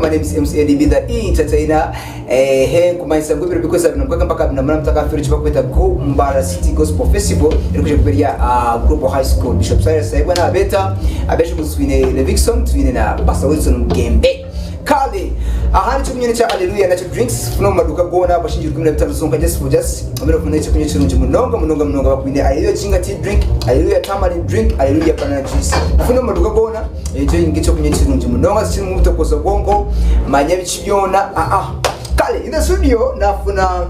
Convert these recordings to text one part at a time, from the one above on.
My name is MC Eddie B the entertainer. Ehe nkumanyisa ngu ebiro by'okwezi 26 mpaka 28 mutakafiirwe eki bakweta Go Mbarara City Gospel Festival erikwija kuba eri aha Global High School. Bishop Cyrus Tayebwa nabeeta abeshongozi twine Levixone twine na Pastor Wilson Mugembe. Kale aha nikyokunywa nekya Alleluia Natural Drinks funa omu maduuka goona bashingi 15 zonka just for just omire ofune ekyokunywa ekirungi munonga munonga munonga bakwine Alleluia Ginger Tea Drink, Alleluia Tamarind Drink, Alleluia Banana Juice. Funa omu maduuka goona. Ekyo nikyokunywa ekirungi munonga tikirimu butokoza bwonko manya biki byona aa kale in the studio nafuna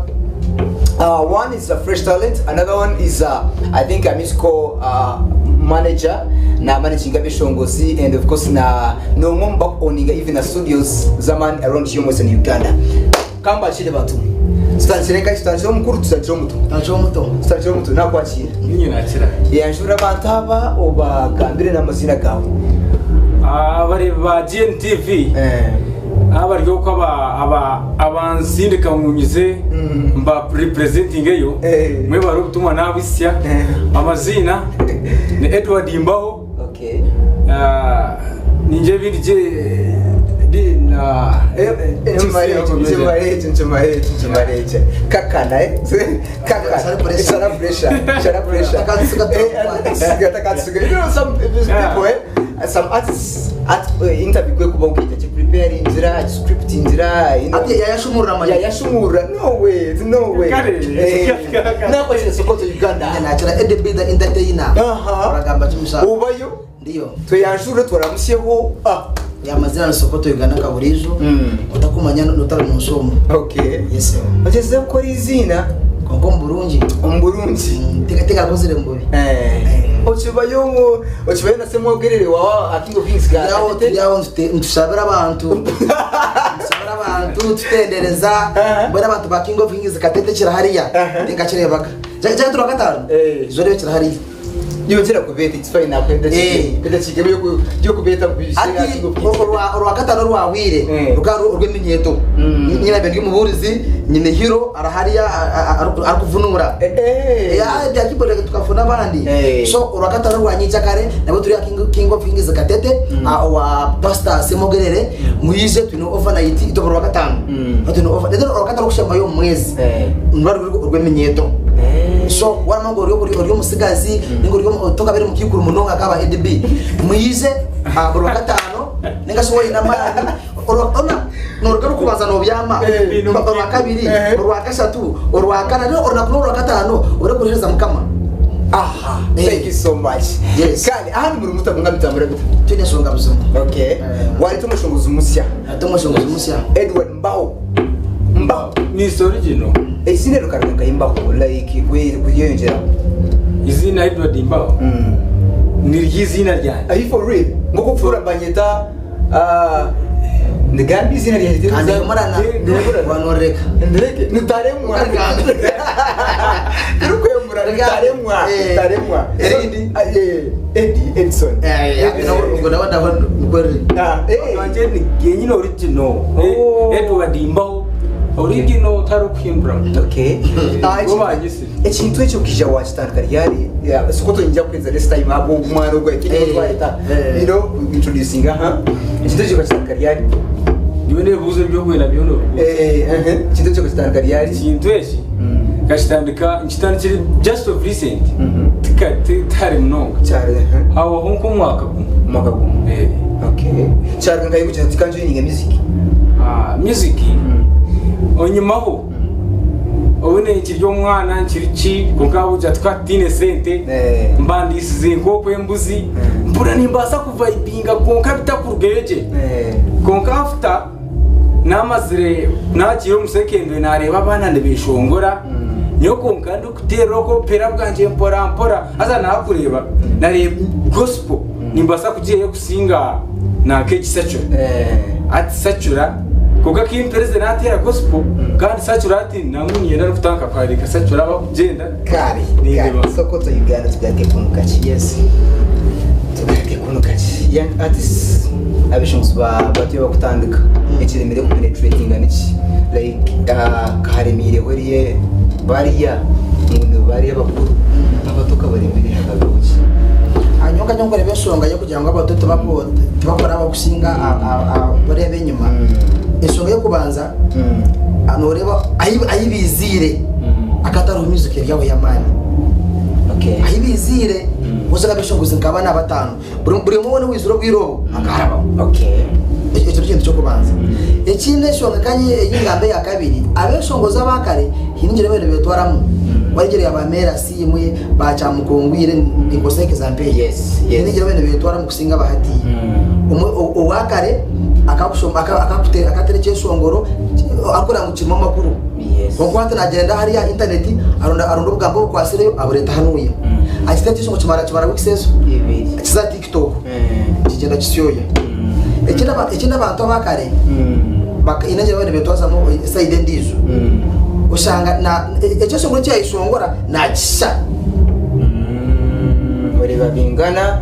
uh, one is a fresh talent another one is a, I think a musical uh, manager na managing abeshongozi and of course na nomwe omu bakuowninga even na studios z'amaani around here western Uganda kambakire bantu tutandikire nkahi tutandikire omukuru tutandikire omuto Tutandikire omuto. tutandikire omuto nakwakira Ninye nakira. Yanjura abantu aba obagambire n'amaziina gaawe. Abareebi ba GNTV abari okwo abansindika ngu nyize mba representingeyo mwebare obutumwa nabusya. Amaziina ni Edward Mbaho. Ningira ebindi gye Kakana eh? Kakana. Shara pressure. Shara pressure. Takatsuga. You know some people eh? Some artists at interview kwe kuba nkaita chi preparing ngira script ngira you know. Ati yayashumurura Ya manya. yashumura no way no way. Kare. Eh, nakwakira Sokoto Uganda. Nakira Eddie B the entertainer. Aha. Uragamba kimusha. Ubayo Ndiyo. tweyanjure twaramusyeho ah Yamazina ni Sokoto Uganda kaburijo. Utakumanya nutari mu nsomo. Okay. Yes. sir. Ogyezire kukora eiziina Konka omu burungi. omu burungi. Teka kozire mububi. Eh. Okibayo okibayo na Semwogerere wawa King of Kings ga. Turiaho turiaho ntushabira abantu. Ntushabira abantu tutendereza. Mbona abantu ba King of Kings katete kirahariya. Tinka kirebaga. Jya turwa gatanu. Eh. Zore kirahariya. Yongera kubeta it's fine nakwenda Eh. kida kigebe yo yo kubeta Ati orwa gatanu rwahwire Eh. rukaba urw'eminyeto Mm. nyina byo ry'umuburizi nyine hero arahariya arikuvunura Eh eh. ya bya keyboard tukafuna abandi Eh. so urwa gatanu rwa nyijakare nabo turi king of kings katete wa pastor Semogerere muyize twine overnight itobo rwa gatanu Mm. twine over rero urwa gatanu kushamba yo mwezi Eh. nrwa rw'eminyeto Eh. so warama ngo uri uri omusigazi ningo uri tokabere mukikuru munonga kaba ADB muyize urwa gatano ninga so woyina amani ona noruga rukubanza nobyama Eh. urwa kabiri Eh. urwa kashatu urwa kana rero urunaku n'urwa gatano uri kuhereza mukama Aha. Eh. Thank you so much. Yes. Kale ahandi muri mutabunga mitambura bita. twine ensonga buzima Okay. Eh. Wareta omushongozi musya ate omushongozi musya Edward Mbaho. Mbaho. Ni original. Izina rukaruga nka Mbaho like kuyeyongyeraho. Izina Edward Mbaho ni ry'izina ryanjye. Are you for real? Nk'oku kufura banyeta ah, ndigamba izina ryanjye kandi murana wanoreka ndireke nitaremwa turikwemura nitaremwa Eh. nitaremwa Erindi? Ah, eh, Eddie Edson ubwo nawe ndabona niko riri Ah, eh. Wanje ni genyine original. Oh. Edward Mbaho original utarukuhimbura. Okay. Ah, Bo banyise. ekintu ekyo kija wakitandika ryari Yeah, siko tuyinja kuheza this time abo omwana ogwo Eh. twayeta Eh. you know introducing aha ekintu ekyo kakitandika ryari Niwe nebuuza ebyokwenda byona obibuuza. Eh, eh, ekintu ekyo kakitandika ryari Ekintu eki nkakitandika nkitandikire just of recent. Mhm. Tihari munonga. Kyari eh. Habaho nk'omwaka gumwe. omwaka gumwe Eh. Okay. Kyari nkaye kugira ati kanjoininga music. Ah, music onyimaho obune nkiri omwana nkiri ki kwonka ahabw'okugira tukaba tutaine sente Eh. mbandiisize nk'okwo embuzi mpurira nimbaasa kuvaibinga kwonka bitakurugayo gye Eh. kwonka after namazire nagiire omu secondary nareeba abaana nibeshongora nyowe kwonka ndikuteerera okwo obupeera bwangye mpora mpora haza nakureeba nareeba gospel nimbaasa kugihayo kusinga nanka eki secular Eh. ati secular kwonka kimpereze nateera gospel kandi secular ati nangwa niinyenda n'okutandika kuhandiika secular abakugyenda Kare. Nindeeba. Kare. Sokoto Uganda tugaruke kunu kaki. yes Tugaruke kunu kaki. Young artists abeshongozi ba batuye bakutandika ekiremire kupenetratinga niki like ah, kaharemiireho eriye bariya ngu ni bariya bakuru abato kabaremire hakabeho ki hanyuma nyowe nkureba ensonga yo kugira ngu abato tibakora abakusinga bareba enyima Mm. Enshonga y'okubanza noreeba ahi biiziire akatariho music eri aho y'amaani. Ahi biiziire osanga abeshongozi nka bana batano buri omwe weena owaizire obwire obu akaharabaho. Ekyo n'ekintu ky'okubanza. Ekindi enshonga kanye ei ngamba eya kabiri, abeshongozi aba kare haine engyero ei baabaire nibetwaramu. Wareegyera ya ba Mary Asiimwe, ba Kyamukungwire, ninkozesa example egyo. Haine engyero ei baabaire nibetwaramu kusinga aba hatiiya. Owa kare akateera ekyeshongoro arikureeba ngu kirimu amakuru. Kwonka hati nagyenda hariya aha intaneti aronda obugambo obukwatsireyo abureeta hanuya. Akiteera ekyeshongoro kimara weeks ezo kiza aha tiktok kigyenda kisyoya. Ekindi abantu aba kare haine engyero ei baabaire nibetwazamu sayidi endiijo. Oshanga ekyeshongoro eki yayeshongora nakisha. Oreeba Bingana,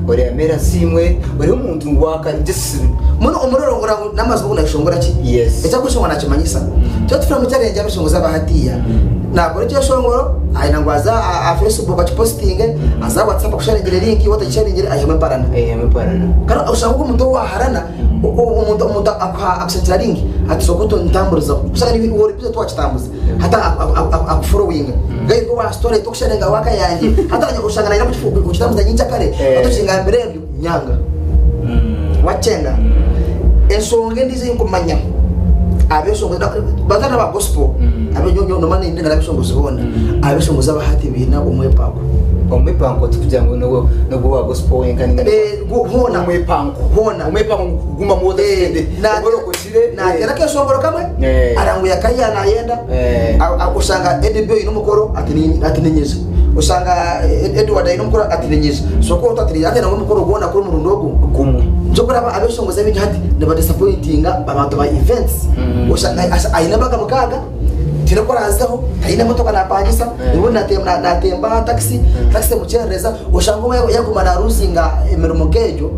oreeba Mary Asiimwe, oreeba omuntu wa kare just. Mbwenu omuriro ngu ngu n'amazima ogu naayeshongora ki? Yes. Eki arikweshongora naakimanyisa. Twaba tufire omu challenge y'abeshongozi aba hatiiya, naakora ekyeshongoro, ayenda ngu aze aha Facebook akipositinge, aze aha WhatsApp akusharingire link, waaba otagisharingire aihemu emparana. Aihemu emparana. Kandi oshanga ogwo omuntu ou waaharana, omuntu omuntu akuha akusindikira link ati sooka otantamburizeho. Oshanga niiwe ori busy tiwakitambuza. Hati akuforowinga. Gaitu owa story tokusharinga waka yangye. Hati oshanga nayenda kukitambuza nyenkyakare, hati okingambira ebyo. Nyanga wacenga ensonga endiijo ei nkumanya abeshongozi batari aba gospel nomanya nindengana abeshongozi boona abeshongozi aba hati baine omwepanko. Omwepanko tikugira ngu nogwo owa gospel wenka ninga Hoona omwepanko hoona omwepanko ngu kuguma mu ogorokokire nateera akeshongoro kamwe aranguya kariya nayenda Oshanga Eddy Boy aine omukoro ati ninyija, oshanga Edward aine omukoro ati ninyija, Sokoto ati ninyija, hati nangwa omukoro gwona kuri omurundi ogu Gumwe. Nikyo orikureeba abeshongozi abaingi hati nibadisapointinga abantu ba events. Oshanga aine embaga mukaaga, tihaine oku araazeho, taine emotoka naapangisa, obundi naatemba takisi, takisi emukyerereza, oshanga omwe yaaguma naaruzinga emirimo nk'egyo,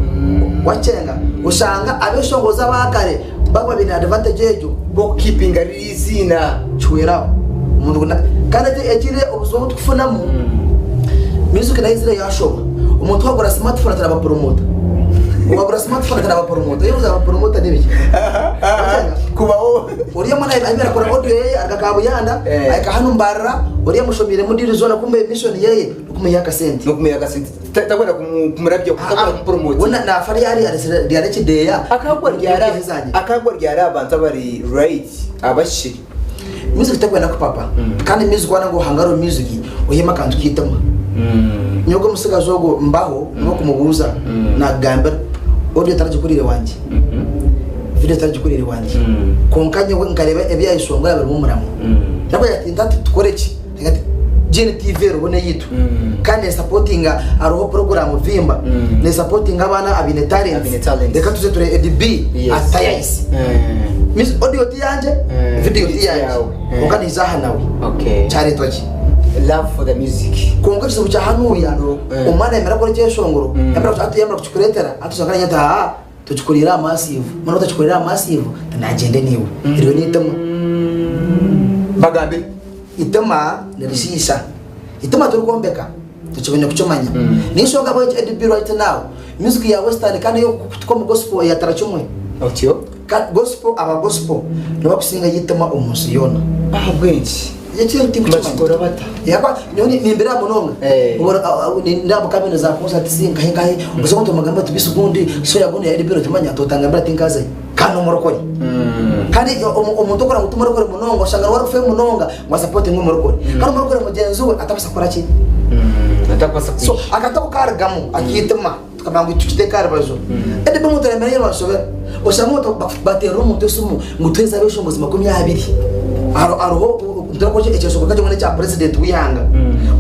wakyenga, oshanga abeshongozi aba kare baaba baine advantage egyo. B'okukipinga riri eiziina. Kihwera aho omuntu na kandi eki ekiri obuzibu obu tukufunamu music nayo ezire yashoba omuntu wagura smartphone ati nabapromota owagura smartphone ati nabapromota oyebuuza abapromota nibiki Wakyanga? Kubaho. Oriya omwana ayiba arakora audio yeye aruga Kabuyanda Eh. ahika hanu Mbarara oriya amushomiiremu deal zoona kumbe mission yeye nokumuha akasente Nokumuha akasente. Takwenda kumurabya takwenda kumupromotinga. We naafa ryari ryari ekideeya Akagwa ryari akagwa ryari abantu abari right abahikire. Music tekwenda kupapa kandi music waaba ngu ohangare omu music oihemu akantu k'eitima. Nyowe ogwo omutsigazi ogwo mbaho n'okumubuuza nakugambira audio taragikoriire wangye, video taragikoriire wangye kwonka nyowe nkareeba ebi yayeshongora birimu omuramwa. Yakugira ati nta tukore ki? GNTV eriho n'eyaitu kandi nesapotinga hariho puroguraamu Vimba nesapotinga abaana abaine Abaine talents talents. reka tuze ture Eddie B Yes. atayayise Miss audio ti yangye Video video ti ti yangye yaawe. kwonka niiza aha nawe Okay. kyareetwa ki Love for the music. kwonka ekizibu kya hanuuya Eh. omwana yamara kukora ekyeshongoro yamara kuki- yamara kukikureetera atushanga naanye ati haa Tukikoriire aha massive, mbwenu otakikoriire aha massive tinagyende naiwe. Eryo n'eitima. Bagambire. Eitima nirishiisha. Eitima tirikwombeka, tukibone kukimanya. N'enshonga ahabw'enki Eddie B right now, music ya western kandi ey'okutuka omu gospel eyatara kimwe. Otyo. Ka gospel aba gospel nibo bakusingayo eitima omu nsi yoona. Ahabw'enki? Ekyo tindikukimanya. Bakikora bata? Yaba nyowe nimbireba munonga. Eh. Obwo nindeeba omu kamera za concert nkahe nkahe oza omuntu omugamba oti bisi gundi so ya gundi ya Eddy otimanya totangambira ati nkazayo kandi n'omurokore. Kandi omuntu okureba ngu timurokore munonga oshanga niwe arikufayo munonga ngu asapotinge omurokore. Kandi omurokore mugyenzi we atabaasa kukora ki? Atakubaasa So kwija. akatabo karugamu ak'eitima tukamanya ngu tukiteeke aha rubaju. Eddy omuntu ayemereire nibanshobera. Oshanga omuntu bateerera omuntu esimu ngu tuheereze abeshongozi 20. Hariho nitureeba ngu ekyeshongoro kakye n'ekya purezidenti w'eihanga.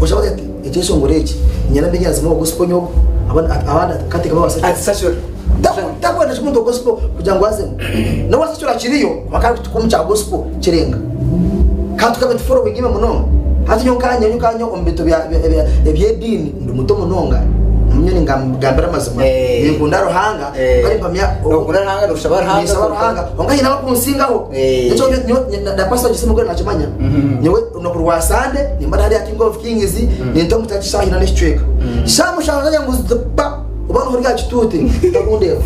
Oshanga bagira bati ekyeshongoro eki niinyenda mbe nyazimu owa gospel nyowe abandi kateeka babasacure. Ati sacura. Takwenda ki omuntu wa gospel kugira ngu azemu. N'obu asacura akiriyo kwonka arikutuka omu kya gospel kirenga. Kandi tukabe nituforowinga imwe munonga. Hati nyowe nkanye nyowe omu bintu eby'ediini ndi muto munonga. Nyowe ningambira amazima. Eh. Ninkunda Ruhanga. Eh. Kwonka nimpamya Nokunda Ruhanga, noshaba Ruhanga, Ninshaba Ruhanga. Kwonka haine abakunsingaho. Eh. Nikyo na pastor Jose Mugore nakimanya. Nyowe orunaku rwa Sande nimba ndi hariya King of Kings ninta omu church shaaha ina n'ekicweka. Shaaha mushanju nagira ngu zipa oba niho rya kituuti takundeeba.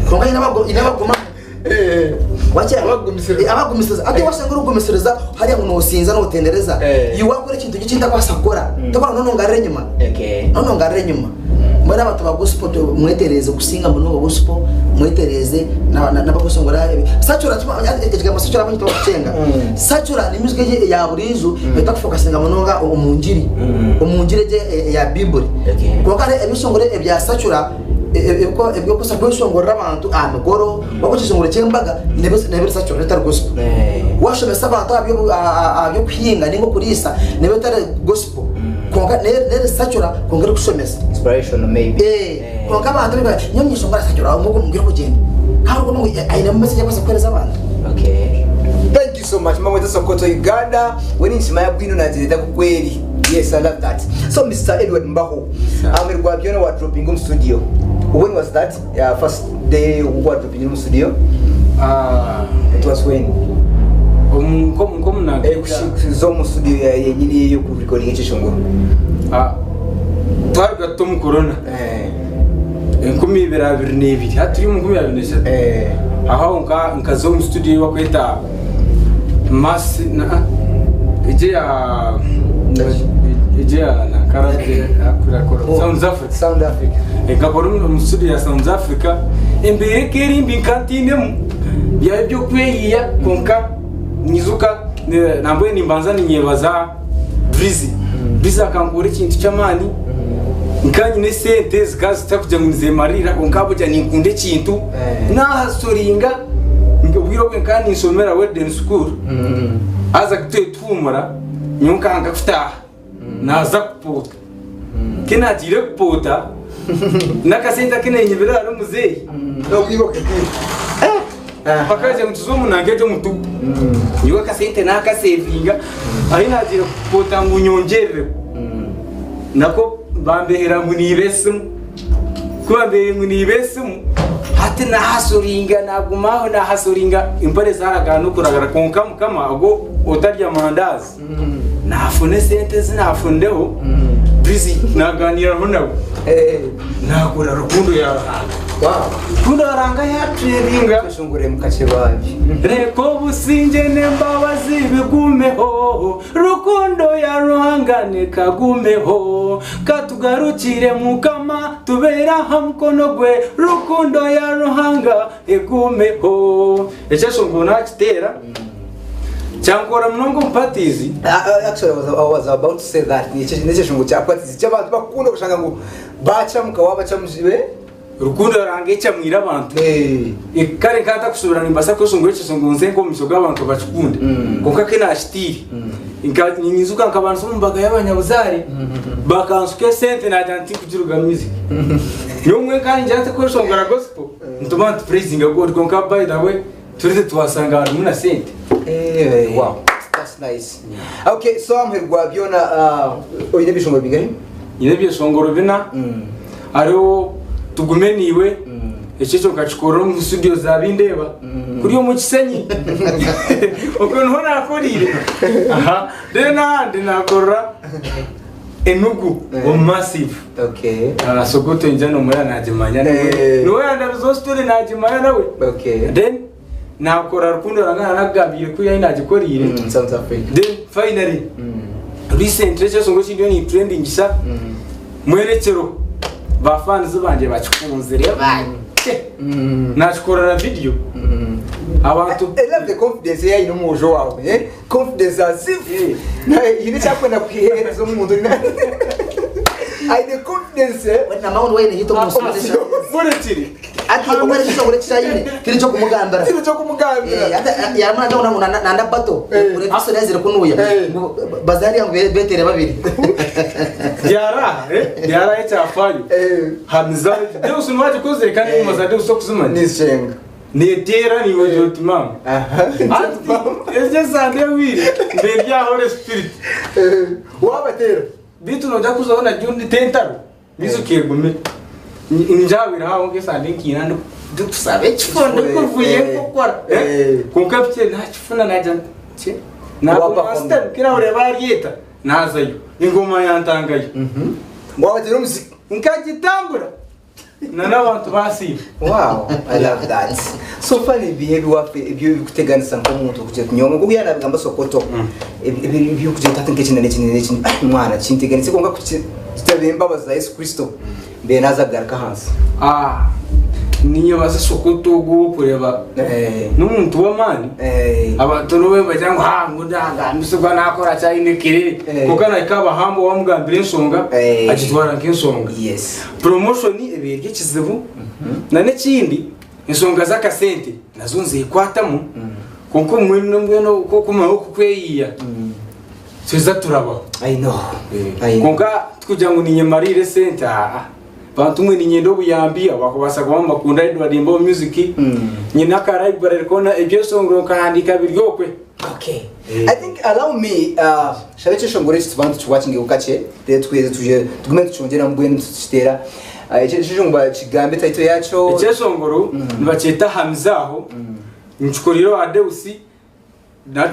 Kwonka haine abaguma. Wakira? Abakugumisiriza. Eh, abakugumisiriza. Ati washanga orikugumisiriza hariya ngu nosinza notendereza. Eh. Iwe wakora ekintu eki ntakubaasa kukora. Tokora noona ongarire enyima. Okay. Noona ongarire enyima. Mbwenu abantu ba gospel tu- mwetereeze kusinga munonga gospel mwetereeze na- na- n'abakweshongora ebi- Secular tuma- ekigambo secular abamwe tibakukyenga. Secular ni music egi eya buriijo etakufokasinga munonga omu ngiri. Omu ngiri egi eya Bibuli. Okay. Kwonka hariho ebishongoro ebya secular eby'okubaasa kweshongorera abantu aha mikoro, waakora ekishongoro ky'embaga neeba eri secular etari gospel. Waashomesa abantu aha by'okuhinga nainga okuriisa neeba etari gospel kwonka neeba eri secular kwonka erikushomesa. Inspirational maybe. Kwonka abantu abaingi baragira nyowe ninyeshongora secular obumwe obwo mbwire kugyenda kandi obwo ainemu message ei arikubaasa kuheereza abantu. Thank you so much Mama Sokoto Uganda we ninshima bwino nagireta kukweri yes I love that so Mr Edward Mbaho amerwa byona wa dropping omu studio when was that uh, first day wa dropping omu studio Ah, it was when omu- nko- nkomu Eh, kuza omu studio ya- yenyini yo ku recording ekishongoro Ah, twaruga tuta omu corona eh 2022 hati turi omu 2023 eh aho nka nkaza omu studio ei bakweta Mass na egyo eya egyo eya nakarabye akurakora Sounds Africa Sound Africa nkakora omu studio ya Sounds Africa embeera eka eri mbi nkantiinemu byaba eby'okweyiya kwonka nyijuka nambwenu nimbanza ninyebaza Drizzy Drizzy akankora ekintu ky'amaani Nka nyine esente zikaba zitakugira ngu nizemarira kwonka ahabw'okugira ninkunda ekintu nahasoringa obwire obwe nkaba ninshomera Weldon school haza kutwire tuhumura nyowe nkanga kutaaha naza kupoota ku nagiire kupoota n'akasente aku nenyibire ahari muzeeyi bakagira ngu tuze omu nanka egyo omutugu nyowe akasente nakasevinga ahi nagiire kupoota ngu nyongyerereho Nako bambehera ngu niiba esimu. Ku bambehere ngu niiba esimu, hati nahasoringa naguma aho nahasoringa empare zaragana okuragara kwonka mukama ogwo otarya mandazi nafuna esente ezi nafunireho busy naganiraho nawe nakora rukundo ya Ruhanga. Rukundo ya Ruhanga yatureebinga. Tweshongorere mukakye bambi. Reka obusingye n'embabazi bigumeho. Rukundo ya Ruhanga nekagumeho, Katugarukire Mukama tubeere aha mukono gwe, Rukundo ya Ruhanga egumeho. Ekyeshongoro nakiteera kyankora munonga omu parties. Actually, I was, I was about to say that n'ekyeshongoro kya parties ky'abantu bakunda kushanga ngu bakyamuka wabakyamuzire Rukundo ya Ruhanga ekyamwire abantu. Kare nkaba ntakushobora nimbaasa kweshongora ekyo ngu nze nk'omu maisho g'abantu bakikunde. Kwonka ku naakiteire, ninyijuka nkabanza omu mbaga y'abanyabuzaare bakansuka esente naagira nti tinkugiruga music. Nyowe mbwenu nkaba ningira nti kweshongora gospel nituba nitupraisinga God kwonka by the way turize twashanga harimu na sente. Wow, that's nice. Okay, so amuheru gwa byona oine ebyeshongoro bingahi? Nyine ebyeshongoro bina. Hariho Tugume Niiwe, ekyo ekyo nkakikorera omu studio za Bindeeba kuri omu Kisenyi. Okwo niho naakoriire. Aha. Then ahandi naakorera Enugu omu Massive. Okay. Ah, Sokoto enjana nomura naagimanya nawe. Eh. Niwe yandabizeho story naagimanya nawe. Okay. Then naakora Rukundo Ruhanga nakugambiire ku yahi naagikoriire. South Africa. Then finally recently ekyeshongoro eki ndiyo nintrendingisa Mwerekyero ba fans bangye bakikunzire bakye nakikora na video abantu I love the confidence eyi aine omwojo wawe eh? Confidence as if Eh. haine eki arikwenda kuheereza omuntu aine confidence eh? We na mawuni wayine hit omu nsi Mwerekire Ati obwo ekishongore eki ayine tiri ekyokumugambira. Tiri ekyokumugambira. Eh, ate yaramara ngu ngu nanda bato. Eh. Uri episode yazire kunuya. Eh. Ngu baze hariya ngu betere babiri. Byaraha eh byaraha ekyafayo. Eh. Hamiza Deus niwagikozire kandi Eh. engoma za Deus tokuzimanya. Nishenga. Neteera niiwe ogira oti maama. Aha. Ati egi esande ehweire mbe ndi aha Holy Spirit. Eh, Wabateera. Beitu noija kuzaho na June tentaro. Bizuka egumire. Njabire aho nk'esande nkiina ndikushaba ekifo ndikuvuya enkokora. Kwonka bukye nakifuna nagira nti kye naguma nsitami ku nahurira baryeta nazayo engoma yantangayo. Wabateera omuziki. Nkagitambura. Na n'abantu basiima. Wow, I love that. So funny bihe ebiwafe ebyo ebikuteganisa nk'omuntu okugira ati nyowe nk'oku yanabigamba Sokoto eby'okugira ati hati nk'eki na n'eki na n'eki ah, mwana kinteganise kwonka ku kitabe embabazi za Yesu Kristo mbeire naaza kugaruka ahansi. Ah, ninyebaza Sokoto ogu ow'okureeba Eh. n'omuntu w'amaani. Eh. Abantu n'obu bagira ngu ha ngu ndagambisibwa nakora ki aine kerere. Eh. Kwonka nahika abahamba wamugambira enshonga Eh. agitwara nk'enshonga. Yes. Promotion eba eri ekizibu na n'ekindi enshonga z'akasente nazo nizekwatamu kwonka obumwe mbwenu okumara okukweyiya tweza turabaho. I know. I know. Kwonka tikugira ngu ninyemariire esente aa bantu mwe ninyenda obuyambi abakubaasa kuba nibakunda Edward Mbaho Music nyine aka library koona ebyeshongoro nkahandiika biri okwe. Okay. I think allow me uh, shabe ekyeshongoro eki tubanze tukiwakingeho kakye then tweze tuje tugume tukyongyera mbwenu tukiteera uh, ekyo ekyeshongoro bakigambe title yakyo Ekyeshongoro nibakyeta Hamizaho nikikoriire owa Deus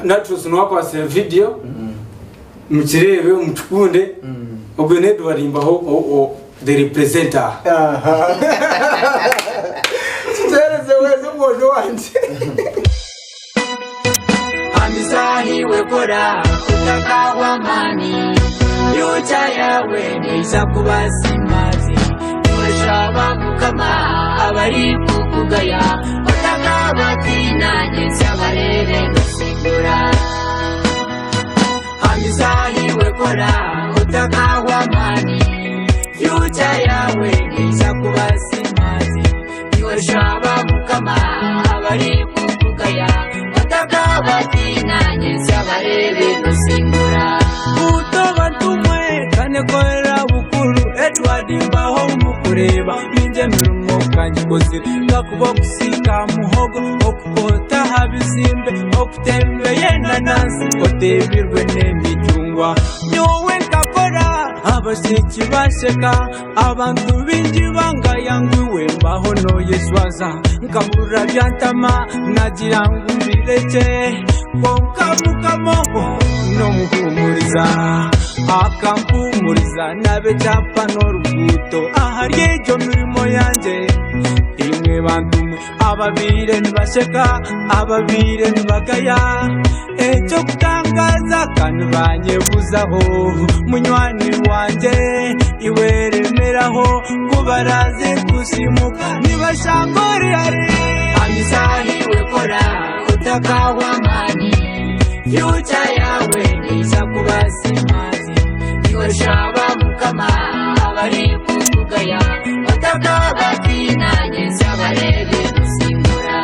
Natros niwe akwatsire video mukireebe mukikunde ogwe ni Edward Mbaho the representer. Aha. Kituhereze weze omwojo wangye. Hamizahiwe kora otakahwa amani Future yawe neija kuba simazi Iwe shaba mukama abari kukugaya Otakabatiina nyentsya bareebe nosingura Hamizahiwe kora otakahwa amani Future yawe neija kuba simazi Iwe shaba mukama abari kukugaya Otakabatiina nyentsya bareebe nosingura. Buto bantumwe kanekorera bukuru Edward Mbaho mukureeba mingi emirimo kangikozire kakuba okusiika muhogo okukota aha bizimbe okutembeya enanansi oteebirwe n'emicungwa nyowe nkakora abasheki bansheka Abantu baingi bangaya ngu iwe mbaho noyeshwaza. Nkahurira byantama nagira ngu mbirekye. Kwonka Mukama ogwo n'omuhuumuriza. Akampuumuriza naba ekyapa n'oruguuto ahari egyo mirimo yangye. Imwe bantu mwe ababaire nibasheka, ababaire nibagaya, eky'okutangaaza ka nibanyebuuzaho, Munywani wangye, iwe remeraho, ku baraaze kusiimuka nibashanga ori hare. Hamizaho iwe kora otakahwa amaani, future yaawe neija kuba simazi. Iwe shaba Mukama abarikukugaya otakabatiina nyentsya bareebe nosingura.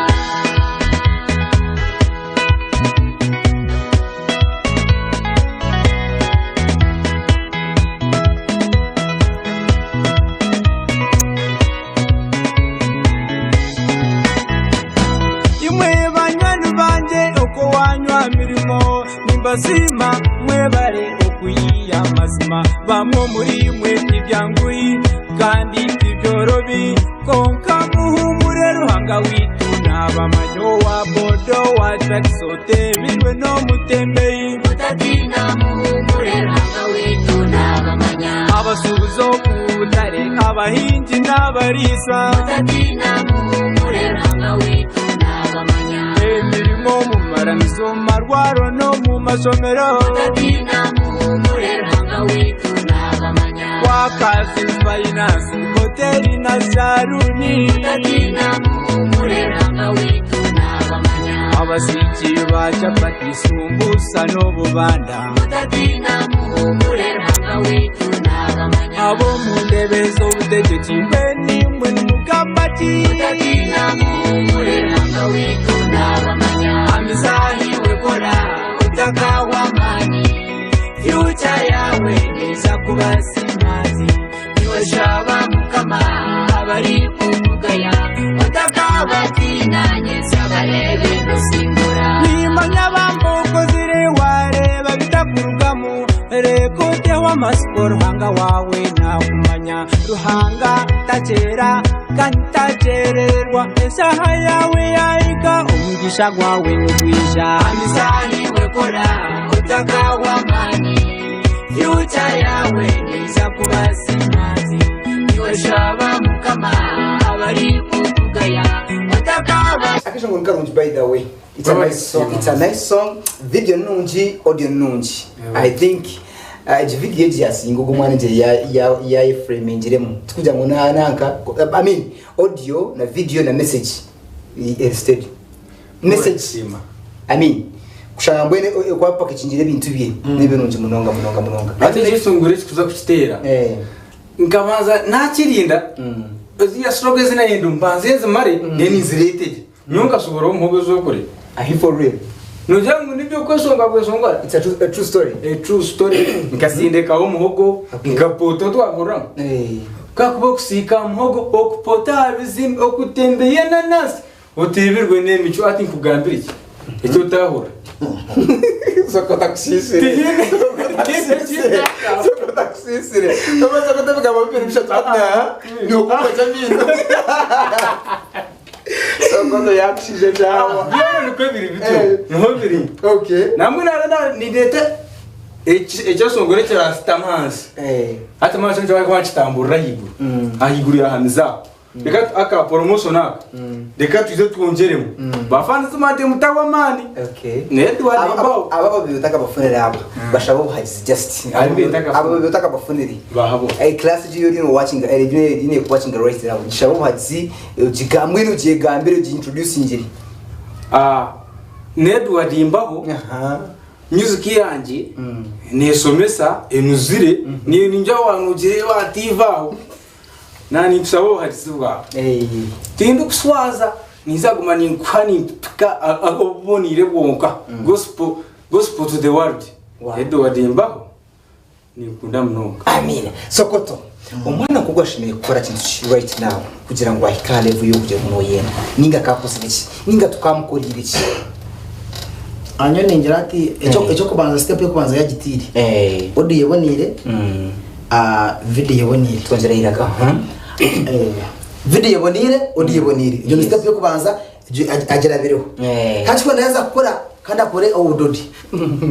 Imwe banywani bangye okwo wanywa mirimo nimbasiima mwebare okuyiiya amazima bamwe omuri imwe tibyanguhi kandi tibyorobi kwonka muhumure Ruhanga waitu nabamanya owa boda owa takisi oteebirwe n'omutembeyi. Mutatiina muhumure Ruhanga waitu nabamanya. Abashuubuzi omu butare abahingi n'abariisa. Mutatiina muhumure Ruhanga waitu nabamanya. Emirimo omu maramizo omu marwaro n'omu mashomero. Mutatiina muhumure Ruhanga waitu nabamanya. Wakazi fayinansi hoteri na saruuni. Mutatiina muhumure Ruhanga waitu nabamanya. Abasiiki ba chapati sumbusa n'obubanda. Mutatiina muhumure Ruhanga waitu nabamanya. Ab'omu ndebe z'obutegyeki mbwenu imwe nimugamba ki? Mutatiina muhumure Ruhanga waitu nabamanya. Hamizaho iwe kora otakahwa amaani. Future yawe neija kuba simazi. Iwe shaba Mukama abarikukugaya otakabatiina nyentsya bareebe nosingura. Nimanya bambe okozire wareeba bitakurugamu reka oteho amatsiko Ruhanga waawe nakumanya Ruhanga takyera kandi takyerererwa eshaaha yaawe yaahika omugisha gwawe nigwija. Hamizaho iwe kora otakahwa amaani Future yawe neija kuba simazi. Iwe shaba Mukama. shagama abarikukugaya otakaba. Akashongo ni karungi by the way. It's a nice song. It's a nice song. Video nungi, audio nungi. I think egi video egi yasinga ogu omwana gye yayeframingiremu. Tikugira ngu na nanka I mean audio na video na message eri steady. Message I mean kushanga mbwenu oku apakagingire ebintu bye nibirungi munonga munonga munonga. Hati ekishongoro eki kuza kukiteera nkabanza nakirinda ziriya slogan ezi nayenda mbanze nzimare then nzireete gye nyowe nkasohora omuhogo ez'okure. Are you for real? Nogira ngu neby'okweshonga bweshongora? It's a true, a true story. A true story. Nkasindikaho omuhogo Okay. nkapoota otwahuriramu. Eh. Kakuba okusiika aha muhogo, okupoota aha bizimbe, okutembeya enanasi, oteebirwe n'emicwe hati nkugambire ki? Eki otahurira. Soko takusisire. Tihaine Soko takusisire. Tobaasa kuta ebigambo bibiri bishatu ati nikukwata amaino. Sokoto yakushije byawa. Byona nikwo biri bityo. Eh. Niho biri. Okay. Nambwenu nara nindeeta ekyeshongoro ekiransitamu ahansi. Eh. Hati mbwenu ekyo nikyo bakitamburira ahaiguru. Ahaiguru yahamiza aho. Reka aka promotion aka. Reka twije twongyeremu. Ba fans mante mutawa amaani. Okay. Naye twarimbaho. Aba babiri otakabafunire aba bashaba obuhagizi just. Abo babiri otakabafunire. Aba babiri otakabafunire. Bahabo. Eh, class egi ori watching eh eri watching right now. Gishaba obuhagizi ogigambire ogyegambire ogiintroducingire. Ah, Nedward Mbaho. Aha. Music yangye neshomesa enuzire ningira wanugire aha TV aho na ninkusaba obuhagizi bwawe. Tindikuswaza ninza kuguma ninkuha nimpika obuboniire bwonka gospel gospel to the world. Wow. Edward Mbaho ninkukunda munonga. Amiina. Sokoto, omwana nk'ogu ashemereire kukora kintu ki right now kugira ngu ahike aha level y'okugira ngu noyenda? Ninga akaakozire ki? Ninga tukaamukoriire ki? Nyowe ningira ati ekyokubanza step yokubanza yagitiire audio eboniire video eboniire. Twongyere eiraka. Video eboniire audio eboniire egyo ni step yokubanza agirabireho. Kandi ekikuru yaaza kukora kandi akore obudodi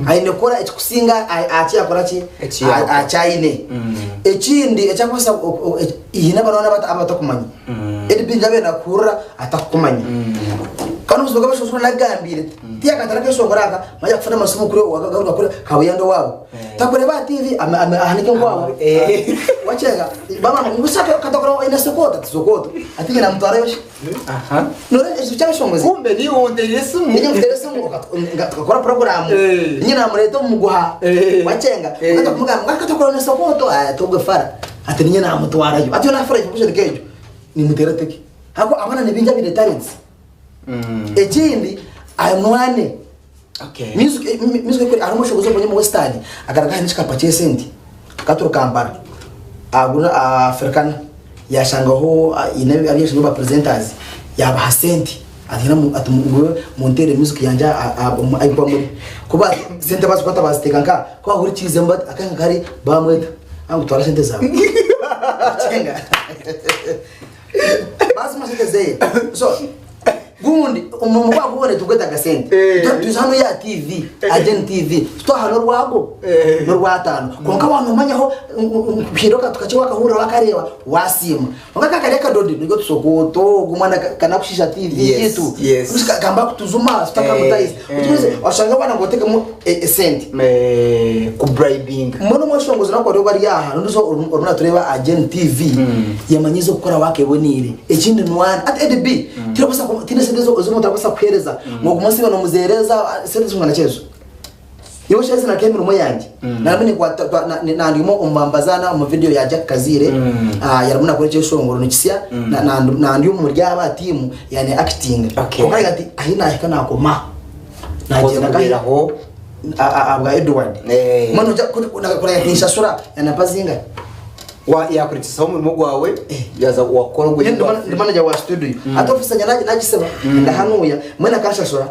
aine kukora ekikusinga aha ki yakora ki aha ki aine. Ekindi eki arikubaasa haine abaana abatakumanya Eddy Bingi yaaba arenda kukuhurira atakukumanya. Kandi obuzibu bw'abashaija obu nakugambiire tiyakatara akeshongoro aka manya akufuna amasimu kuri agaruka kuri kabuyanda owaabo. Takureeba aha TV ahanike nkwaabo wakyenga baba ngu busha katakora aine sokoto ati sokoto ati nyina namutwarayo shi. Noreeba ekizibu ky'abashongozi. Kumbe niiwe onteire esimu. Niinye nkuteire esimu okakora puroguraamu niinye namureeta omu muguha wakyenga okamugamba ngu katakora aine sokoto ati ogwe fara ati niinye namutwarayo ati yoona afura information nk'egyo nimuteera teke ahabw'okuba abaana nibaingi abaine talents. Ekindi anwane. Music music hariho omushogozi omwe omu Western akaraga aine ekikapa ky'esente akaturuka Kampala agura Africana yashangaho haine abu ba presenters yabaha sente ati ngu munteere music yangye ahu mukuba muri kuba sente bazikwata baziteeka nkaha ku bahurikirizemu bati akanya kari bamweta ngu twara sente zaawe. Bazimuha sente zeye so gundi omurimo gwabo gwona tigwetaaga sente twiza hanu aha TV Agyen TV titwaha n'orwago n'orwataano kwonka waaba nomanyaho kuhinduka tukakye wakahurira wakareeba wasiima kwonka aka kari akadodi niryo tusokooto ogu omwana kanakushiisha TV yaitu kamba kutujuma tutakamutayiza oshanga abaana ngu otekemu esente Kubribinga. Mbwenu omweshongozi nawe ku arikuba ari aha n'ondiijo orimu natureeba aha Gen TV yamanyiize okukora waaka eboneire. Ekindi nwana hati Eddie B tirikubaasa ku tihaine esente ezi omuntu arikubaasa kukuheereza ngu ogume osiibe noomuzeereeza esente zingana ki ezo? Nyowe shaaha ezi nariho emirimo yangye narimu ninkwata nandimo omu bambazaana omu vidiyo ya Jack Kaziire yarimu nakora ekyeshongoro nikisya nandi omuri abo aha tiimu ya actinga kwonka naagira nti ahi naahika naakoma Nagyenda Kubeeraho. Ahabwa Edward. Eh. Mbwenu noija kureba tinshashura yanampa zingahi. Wa yakuretisaho omurimo gwawe yaza wakora ogwo Ndi ndi manager wa studio. Hati office yangye nagisiba ndahanuya mbwenu akanshashura.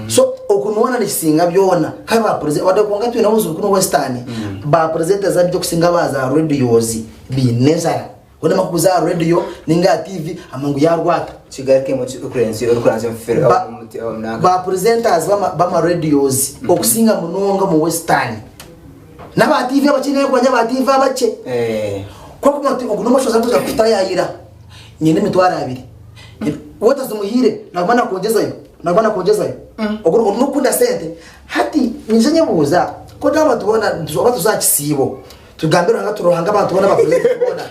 So okunuwana nikisinga byona. Kandi ba presenter wadde kwonka twine obuzibu kunu Western ba presenters ab'okusinga ba za radios baine enjara. Hoona amakuguza aha radio ninga aha TV amangu yarwata. Kigarukemu eki orikuranzya omu fere Ba omu nanka. ba presenters bama bama radios okusinga munonga omu western n'aba TV abakye nayo kumanya aba TV abakye. Eh. Ku orikumanya oti ogu n'omushaija arikuza kutayayira. Nyine emitwaro abiri. Wotazimuhiire naguma nakwongyezayo, naguma nakwongyezayo. Ogwo n'okukunda sente. Hati nyija nyebuuza, ku turi abantu boona oba tuza aha kisiibo, tugambe Ruhanga tuti Ruhanga abantu boona bakore boona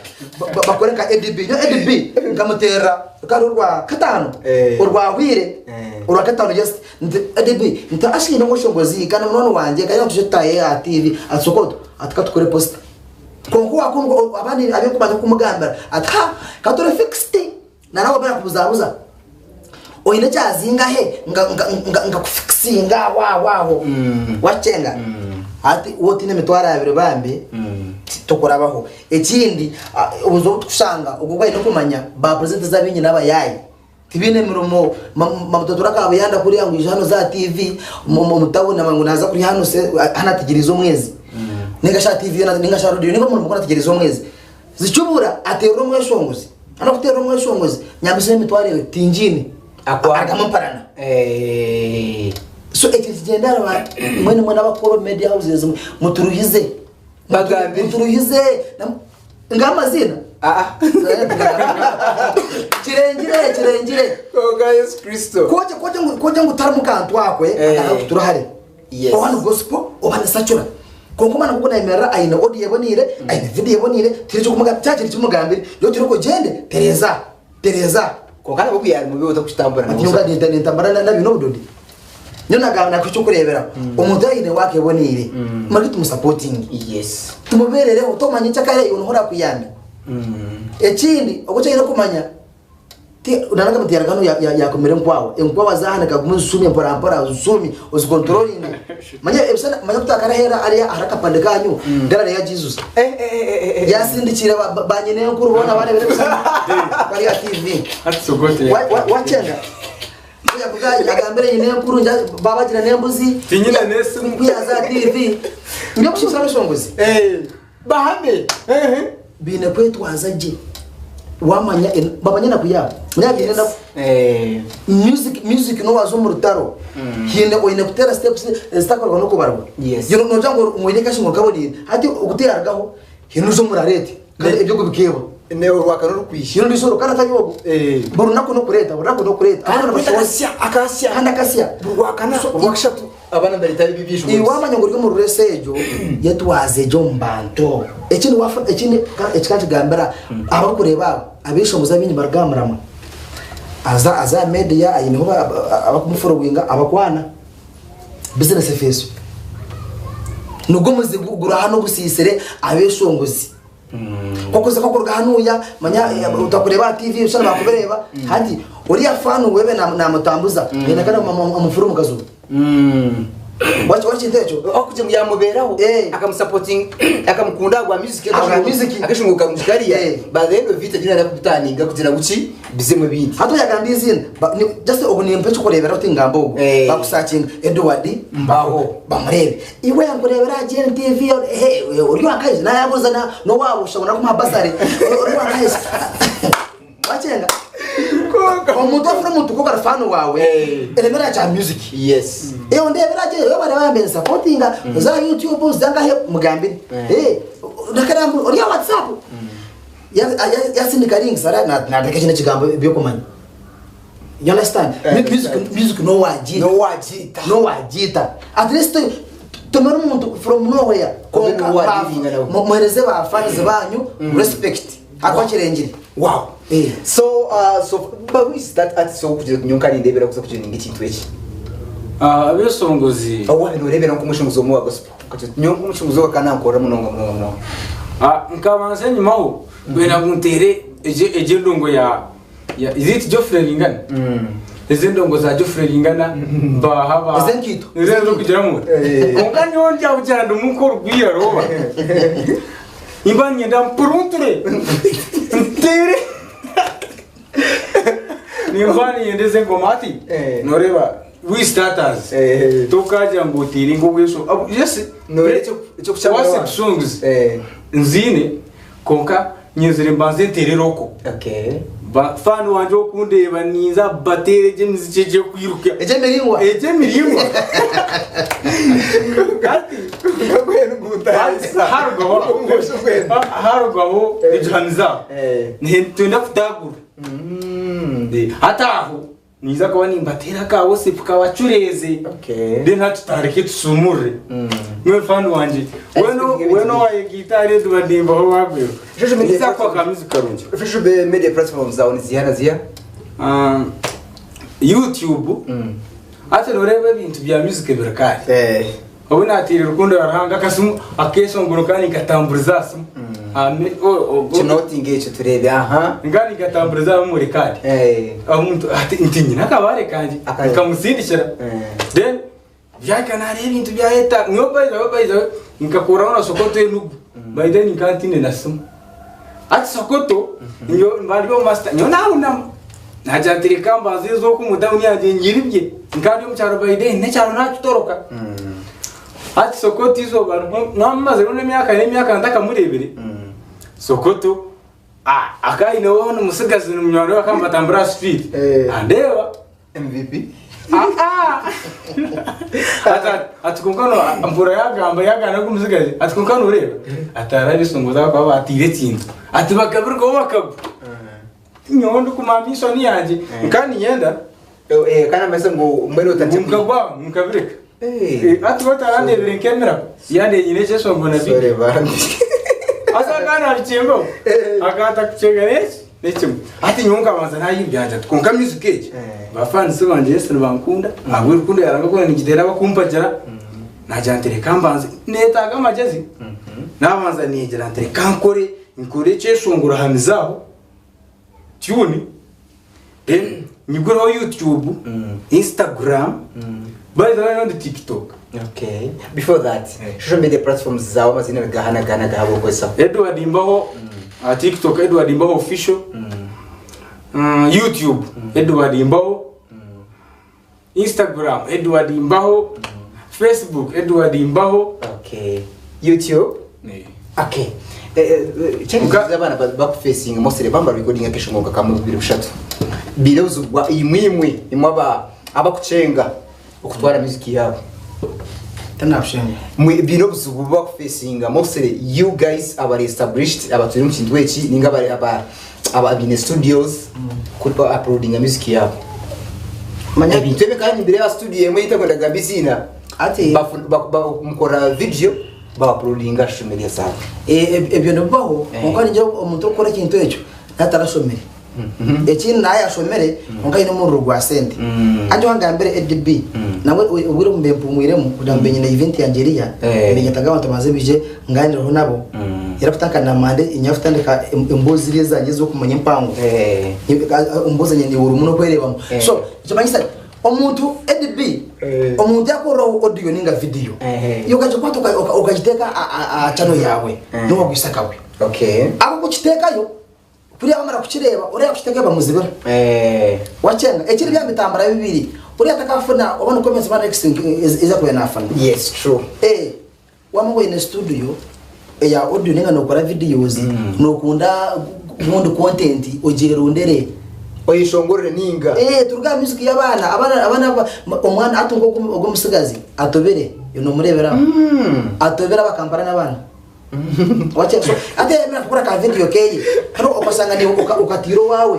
bakore nka ADB. Nyowe ADB nkamuteerera rukaba ruri orwa kataano, orwahwire, orwa kataano just nti ADB nti actually n'omweshongozi kandi munywani wangye kandi tuje tutaahe aha TV ati sokoto ati katukore poster. Kwonka owakundwa abandi abu kumugambira ati ha ka turi fixed narawe abe nakubuzabuza oine ekyazingahe nkakufikisinga aho aho aho wakyenga hati waaba otiine emitwaro abiri bambi tokurabaho ekindi obuzibu obu tukushanga ogu ogu aine kumanya ba presenters abaingi n'abayaayi tibaine mirimo bamutotora kabuyanda kuriya ngu ija hanu oze aha TV omu tawuni ngu naza kurya hanu hanu ategyereize omwezi ninga shi aha TV ninga shi aha radio ninga omurimo gwona ategyereize omwezi zikibura aterera omweshongozi hanu akuterera omweshongozi nyambisa emitwaro eyo tingiine arugamu emparana so ekyo nikigyendererwa mbwenu imwe n'abakuru omu media houses muturuhize Bagambire. muturuhize Nga amaziina? Ah. Kirengire, kirengire. Konka Yesu Kristo. Kwoja kwoja ngu kwoja ngu tarimu kantu akwe Eh. akaba kutura hare. Yes. Oba ni gospel oba ni secular. Konka omwana nk'ogu nayemerera aine audio eboniire, aine video eboniire, tihaine eky'okumugambira, tihaine kintu kimugambire, iwe turi ogyende, tereeza, tereeza. Konka nabwo ku yaari mubi otakukitambura Ati nyowe nka nintambura na nabiine obudodi. Nyowe nagamba nakuha ekyokureeberaho, omuntu aine work eboniire, mureke tumusapotinge. Yes. Tumubeerereho, tomanya enkyakare iwe niho orakuyambe. Ekindi obu eki oine kumanya, ti nanaga nti yaruga hanu yakomera enkwawa, enkwawa zahanika gume ozisuumye mpora mpora ozisuumye ozikonturoringe. Manya ebishushani manya ku twakarahera hariya ahari akapande kanyu, gallery yagiijuza. Yasindikiire ba nyinenkuru boona bareebire ebishushani bari aha TV. Hati sogote. Wakyenga. Agambire nyinenkuru babagira n'embuzi. Tinyine n'esimu. Ku yaza aha TV. Ndi okushuusha abeshongozi. Bahame. Baine kwetwaza gye. Wamanya bamanye enaku yaabo. Manya baine enaku. Music music n'owaza omu rutaro haine oine kuteera steps ezitakorwa n'okubarwa. Yes. Noogira ngu oine cash ngu okaboniire. Hati ogu tiyarugaho haine oija omurara eti kandi ebyo ogu bikeebwa. Orwaka n'orukwija. Haine ondiijo oruka atari ogu. Buri runaku n'okureeta buri runaku n'okureeta. Kandi akasya akasya. Kandi akasya. Buri rwakana orwakashatu abaana nibareeta ebi Iwe wamanya ngu ori omu ruresi egyo, yetwaze gye omu bantu. Ekindi wafa ekindi eki kankigambira abarikureeba abo, ab'eishomozo abaingi nibaruga aha muramwa. Aza aza aha media aineho abakumuforowinga abakwana, bizinesi efeesyo. Nigwo muzi guri hanu ogusiisire abeshongozi. Kokuza kokuruga hanuya manya utakureeba aha TV oshana bakubireeba hati oriya fan wewe namutambuza aine kandi amufure omukazi we. Wakintu ekyo? Okugira ngu yamuberaho Eh. akamusapotinga akamukunda ahabwa music Ahabwa music. akashungu karungi kariya Eh. by the end of it agira nakubitaninga kugira ngu ki bizemu ebindi. Hati oyagamba eiziina ba- ni- just ogu nimpa ekyokureeberaho tingamba ogu Eh. bakusakinga Edward Mbaho bamureebe iwe nkureebera aha GNTV ehe ori owakaije nayabuuza na n'owaabo oshusha ngu nakumuha basari ori owakaije wakyenga omuntu afuna omuntu kwo ari fan waawe Eh. eremera kya music Yes. Eh ondeebera gye iwe bareba yambe nsapotinga za YouTube zangahe mugambire Eh. eh nakaramba ori aha WhatsApp Yasindika links ara nateka kino ekigambo ebyokumanya. You understand? I Music understand. music nowagiita. Nowagiita. Nowagiita. At least tumire omuntu from nowhere. Konka Konka wadiringa nawe. muhereze ba fans banyu respect. Hakuba kirengire. Wow. Eh. So so but who is that artist okugira kunyonka nindebera kuza kugira ninga ekintu eki? Ah, abeshongozi Owabe norebera nk'omushongozi omwe wa gospel. Kati nyowe nk'omucunguzi we akanankorera munonga munonga munonga. Ah, nkabanza enyimaho kwenda ngu nteere egyo egyo endongo ya ya is it Geoffrey Ringana? Ezo endongo za Geoffrey Ringana baha ba Ez'enkaito. Ezo ez'okugira ngu Eh. kwonka nyowe ndyabugira ndimu nk'orugwira rooba. Nimba niinyenda mpurunture nteere Nimba niinyenda ezi engoma hati Eh. nooreeba we starters Eh. tokagira ngu oteire nk'obwesho yes Noreeba ekyokukyamura worship abantu. songs Eh. nziine kwonka nyenzire mbanze nteere roko Okay. Ba- fan wangye okundeeba ninza bateere egyo emiziki egyo ekwiruka Egy'emiringwa. egy'emiringwa hati harugaho harugaho egihamizaho Eh. nitwenda kutagura. Hati aho ninza kuba nimbateera aka worship kabacureeze. Okay. Then hati tutandike tusumurure. Niwe fan wangye. Weena owayega itaara Edward Mbaho wagweho. Social media Ninza kuha ka music karungi. Social media platforms zawe niziha na ziha? YouTube. Hati noreeba ebintu bya music biri kare. Obu nateire Rukundo ya Ruhanga akasimu akeshongoro kandi nkatamburiza aha simu. Kinotinga ekyo tureebe aha. Nga nikatamburiza aha memory card. Omuntu ati nti nyine akabare kangye nkamusindikira. Then byahika nareeba ebintu byayeta nyowe by the way by the way nkakuraho na Sokoto Enugu. By then nkaba ntiine na simu. Hati Sokoto nyowe mba ndi omu master nyowe nahunama. Nagira nti reka mbanze nze oku omu tawuni yangye nyiribye. Nkaba ndi omu kyaro by then n'ekyaro nakitoroka. Hati Sokoto eizooba rimwe naamazireho n'emyaka n'emyaka ntakamureebire, Sokoto akaba aineho omutsigazi ni munywani we bakaba nibatambura aha street andeeba. MVP. Ati kwonka mpurira yagamba yagamba n'ogu omutsigazi ati kwonka noreeba ati hariho abeshongozi abakuba batiire ekintu ati bakabirugaho bakagwa. Nyowe ndikumanya enshoni yangye nkaba niinyenda. Kandi amazima ngu mbwenu otandikire Ngu nkagwa nkabireka. Hati we tarandeebire nkemera yandeeba nyine ekyeshongoro na Sorry video. bambi. Haza akaba nabikyembaho akaba atakukyega n'eki n'ekimwe. Hati nyowe nkabanza nayimbya ngira nti kwonka music egi ba fans bangye yes nibankunda ahabwe rukundo ya Ruhanga ku ningiteera bakumpagira nagira nti reka mbanze netaaga amagyezi nabanza ningira nti reka nkore nkore ekyeshongoro hamize aho. Tune then nyigureho YouTube, Instagram, by the way ndi TikTok. Okay. Before that, social media platforms zawe amazina gaha na gaha na gaha bokozesa. Edward Mbaho TikTok Edward Mbaho official. YouTube Edward Mbaho. Instagram Edward Mbaho. Facebook Edward Mbaho. Okay. YouTube? Okay. Challenges abaana bakufacinga mostly bamba recording akeshongo kamwe bubiri bushatu. Birozubwa imwe imwe imwe aba abakucenga okutwara music yabo. Tanabushenga. Mwe bino obuzibu bakufacinga mostly you guys abari established abaturi mu kintu eki ninga abari aba aba bine studios kuri uploadinga music yabo. Manya Ebintu ebi kandi imbere ya studio emwe yitakwenda kugamba eiziina. Ati Mukora video bauploadinga social media zaabo. Ebyo nibibaho kwonka ningira omuntu orikukora ekintu ekyo naaba atarashomire. Ekindi naaba yashomire kwonka aine omururu gwa sente. Hati wangambire ADB nabwe obwire obu mbe mpumwiremu kugira ngu mbe nyine event yangye eriya mbe nyetaga abantu banze baije nganireho nabo era kutandika na Monday niinyija kutandika emboozi ziriya ezangye ez'okumanya empango. Emboozi zangye niiwe orimu n'okwereebamu. So nikimanyisa ki omuntu ADB omuntu yakukoreraho audio ninga video iwe okagikwata okagiteeka aha channel yaawe nowagwisa akabi. Ahabw'okukiteekayo kuriya bamara kukireeba oriya yakukiteekayo bamuzibira. Wakyenga ekindi byaba nibitambura bibiri oriya atakafuna oba nikwo comments oba likes ezi arikuba nafuna. Waaba oine studio eya audio ninga nokora videos nokunda obundi content ogyerondere. Oyeshongorere ninga. Turuge aha music y'abaana, abaana abaana omwana hati nkogu ogu omutsigazi atobire iwe nomureebera aho atobire abakampara n'abaana Wakye so hati yayemera kukora ka video keye hati okashanga naiwe okatiire owaawe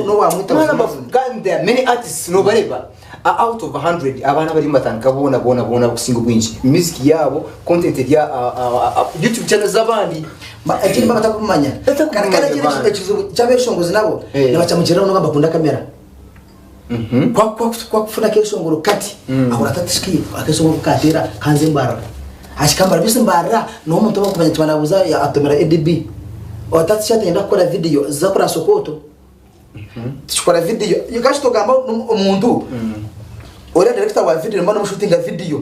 n'owamwita Mwana buzima buzima. Kandi there are many artists nobareeba out of 100 abaana abarimu nibatandika boona boona boona abarikusinga obwingi music yaabo content eri aha YouTube channel z'abandi. Ekindi nibaba batakumanya. Batakumanya Kandi ekindi bana. ekizibu ky'abeshongozi nabo nibacamukirira munonga nibakunda kamera. Ku akufuna akeshongoro kati ahurira ati atishiki akeshongoro ku kateera kanze mbarira. Ahika mbarira beitu mbarira niho omuntu ou barikumanya nti banabuuza atomera ADB. Ati atishiki ati niinyenda kukora video za kuriya Sokoto. Tukikora video kashi togamba omuntu oriya director wa video noba nomushutinga video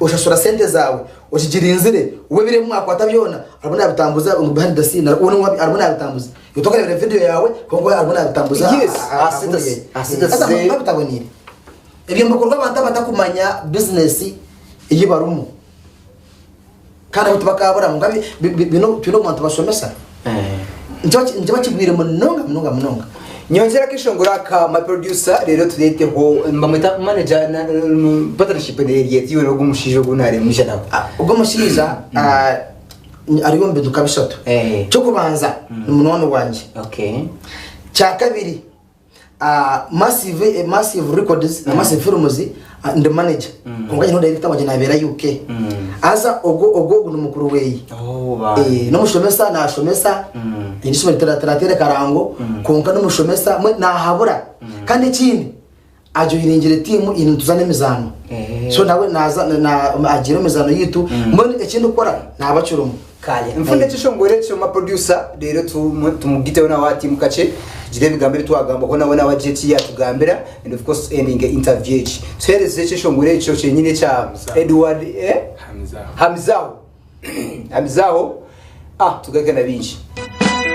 oshashura sente zaawe okigirinzire we biri ebi mwakwata byona arimu nabitambuza ngu behind the scene arimu nabitambuza iwe tokarebire video yaawe kwonka we arimu nabitambuza Yes, aha status ze. bitaboniire ebyo nibikorwa abantu abatakumanya business eyi barimu kandi abu tibakaburamu kwonka biine obu nitubashomesa nikyo bakigwire munonga munonga munonga. Nyongyera akeshongoro aka my producer reero tureeteho nibamweta manager na partnership eri eti yoona ogu omushaija ogu nareeba nawe. Ogu omushaija ari omu bintu nka bishatu. Eky'okubanza ni munywani wangye. Kyakabiri Massive Massive Records na Massive Films ndi manager kwonka nyine director wangye nabeera UK haza ogwo ogwo ogu ni mukuru weye n'omushomesa nashomesa aine ishomero turateera ekarango kwonka n'omushomesa mbwenu nahabura kandi ekindi ajoyiringire tiimu nituzaana emizaano so nawe naza agiire omu mizaano yaitu mbwenu eki ndikukora naaba akirimu. Kare nfune ekishongoro ekyo ma producer reero tumugiteho nawe aha tiimu kakye tugire ebigambo ebi twagambaho nawe nawe agire eki yatugambira and of course tu endinge interview egi. Tuhereze ekyeshongoro ekyo kyenyini ekya Edward eh? Hamizaho. Hamizaho ah tugaruke na bingi.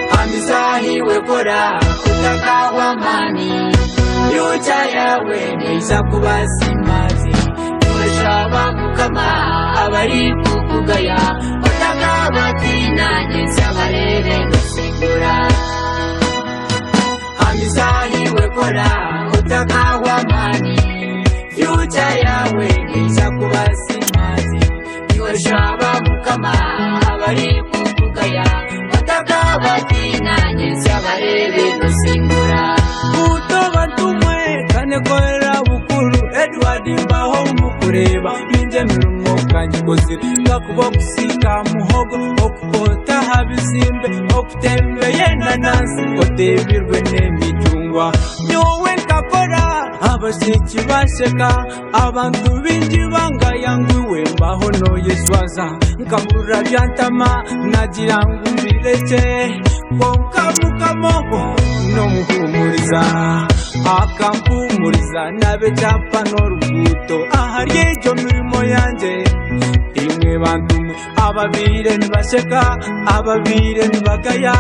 Hamizaho iwe kora otakahwa amaani Future yawe neija kuba simazi Iwe shaba mukama abarikukugaya Otakabatiina nyentsya bareebe nosingura Hamizaho iwe kora otakahwa amaani Future yawe neija kuba simazi Iwe shaba mukama abarikukugaya Otakabatiina nyentsya bareebe nosingura. Buto bantumwe kanekorera bukuru Edward mbaho mukureeba mingi emirimo kangikozire Kakuba okusiika muhogo okukota aha bizimbe okutembeya enanansi oteebirwe n'emicungwa Nyowe nkakora abasheki bansheka Abantu baingi bangaya ngu iwe mbaho noyeshwaza Nkahurira byantama nagira ngu mbirekye Kwonka Mukama ogwo n'omuhuumuriza Akampuumuriza naba ekyapa n'oruguuto Ahari egyo mirimo yangye Imwe bantu mwe ababaire nibasheka Ababaire nibagaya